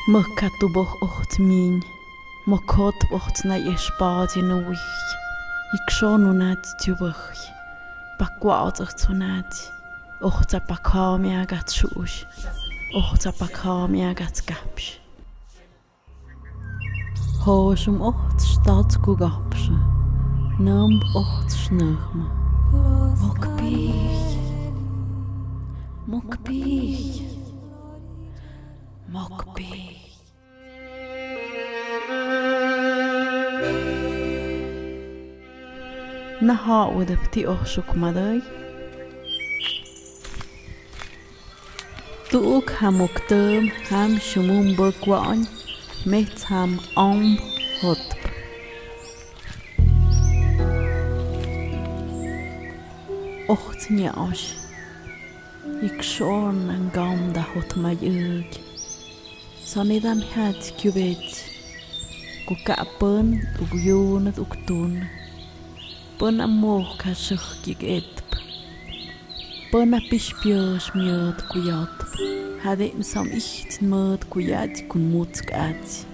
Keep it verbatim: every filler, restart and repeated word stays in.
Møkkhatubok oht miin, mokhotbok oht nai eshpaadi nuwi. Iksho nunat tiubok, pakwa'otsok oht nunat. Oht sa pakhaamiagat shu'ush. Oht sa pakhaamiagat kapsh. Hoshum oht stat kugapsha. Nömb oht snöhma. Mokpih. Mokpih. Mokpih. Naha udep ti ohshuk madai. Tu'uk hamuk tøm ham shumum bøkwaon, met ham omb hotp. Oht nia osh. Ikshon nangam da hot mayøk. Sonidan hat kiubet. Kukapon, ukyunat uktun. Pon amok ha shuk kik etp. Pon apish pios miot kuyatp. Hadem som iht miot kuyat kun mutsk at.